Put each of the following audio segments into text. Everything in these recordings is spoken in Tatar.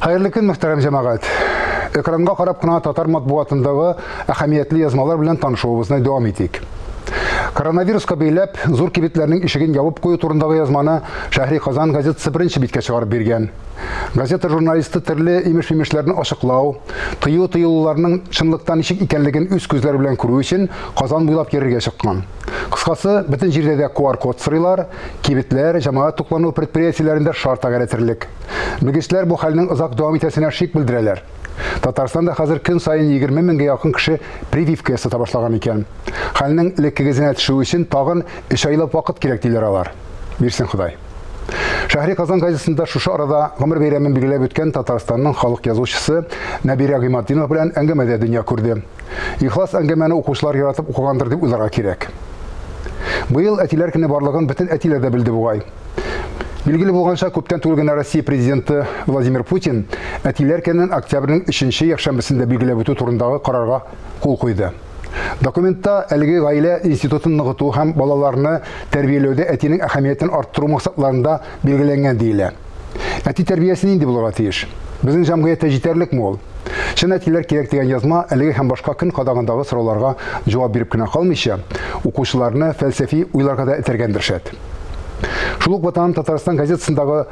Хәерле көн, мөхтәрәм җәмәгать! Экранга карап кына татар матбугатындагы әһәмиятле язмалар белән танышуыбызны дәвам итик. Коронавируска бәйләп, зур кибетләрнең ишеген ябып кую турындагы язманы Шәһри Казан газетасы беренче биткә чыгарып биргән. Газета журналисты төрле имеш-мимешләрне ачыклау, тыю-тыелуларның чынлыкта ничек икәнлеген үз күзләре белән күрү өчен Казан буйлап йөрергә чыккан. Кыскасы, бөтен җирдә дә QR-код сорыйлар, кибетләр, җәмәгать туклануы предприятиеләрендә шар тәгәрәтерлек. Белгечләр бу хәлнең озак дәвам итәсенә шик белдерәләр. Татарстанда хәзер көн саен 20 меңгә якын кеше прививка ясата башлаган икән. Хәлнең элеккегезенә төшүе өчен тагын 3 айлап вакыт кирәк диләр алар. Бирсен Ходай. Шәһри Казан газетасында шушы арада гомер бәйрәмен билгеләп үткән Татарстанның халык язучысы Нәбирә Гыйматдинова белән әңгәмә дә дөнья күрде. Ихлас әңгәмәне укучылар яратып укыгандыр дип уйларга кирәк. Быел әтиләр көне барлыгын бөтен әтиләр дә белде бугай. Билгеле булганча, күптән түгел генә Россия президенты Владимир Путин әтиләр көнен октябрьнең 3 якшәмбесендә билгеләп үтү турындагы карарга кул куйды. Документта әлеге гаилә институтын ныгыту һәм балаларны тәрбияләүдә әтинең әһәмиятен арттыру максатларында билгеләнгән диелә. Әти тәрбиясе нинди булырга тиеш? Безнең җәмгыятьтә җитәрлекме ул? Чын әтиләр кирәк дигән язма әлеге һәм башка көн кадагындагы сорауларга җавап биреп кенә калмыйча, укучыларны фәлсәфи уйларга да этәргәндер шәт. Шул ук Ватаным Татарстан газетасындагы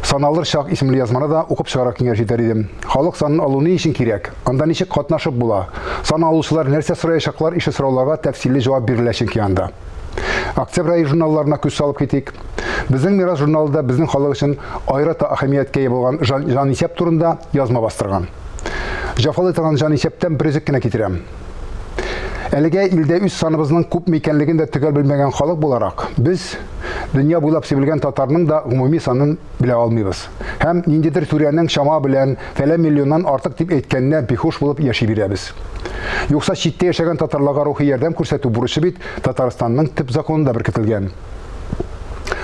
Саналыр чак исемле язманы да укып чыгарга киңәш итәр идем. Халык санын алу ни өчен кирәк? Анда ничек катнашып була? Сан алучылар нәрсә сораячаклар ише сорауларга тәфсилле җавап бирелә чөнки анда. Октябрь ае журналларына күз салып китик. Безнең Мирас журналы да безнең халык өчен аерата әһәмияткә ия булган җанисәп турында язма бастырган. Җафалый торган җанисәптән бер өзек кенә китерәм. Әлегә илдә үз саныбызның күпме икәнлеген дә төгәл белмәгән халык буларак, без дөнья буйлап сибелгән татарның да гомуми санын белә алмыйбыз. Һәм ниндидер түрәнең чама белән фәлән миллионнан артык дип әйткәненә биһуш булып яши бирәбез. Юкса читтә яшәгән татарларга рухи ярдәм күрсәтү бурычы бит Татарстанның төп законында беркетелгән.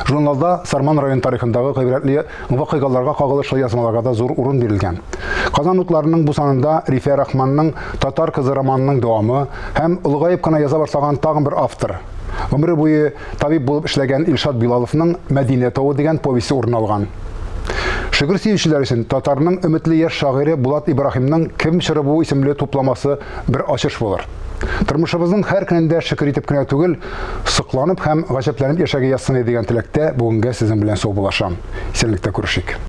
Журналда Сарман район тарихындагы гыйбрәтле вакыйгаларга кагылышлы язмаларга да зур урын бирелгән. Казан утларының бу санында Рифә Рахманның Татар кызы романының дәвамы һәм олыгаеп кына яза башлаган тагын бер автор, гомере буе табиб булып эшләгән Илшат Билаловның Мәдинә тавы дигән повесте урын алган. Шигырь сөючеләр өчен татарның өметле яшь шагыйре Булат Ибраһимның Кем чоры бу исемле тупламасы бер ачыш булыр. Тормышыбызның һәр көнендә шөкер итеп кенә түгел, сокланып һәм гаҗәпләнеп яшәргә язсын иде дигән теләктә бүгенгә сезнең белән саубуллашам. Исәнлектә күрешик.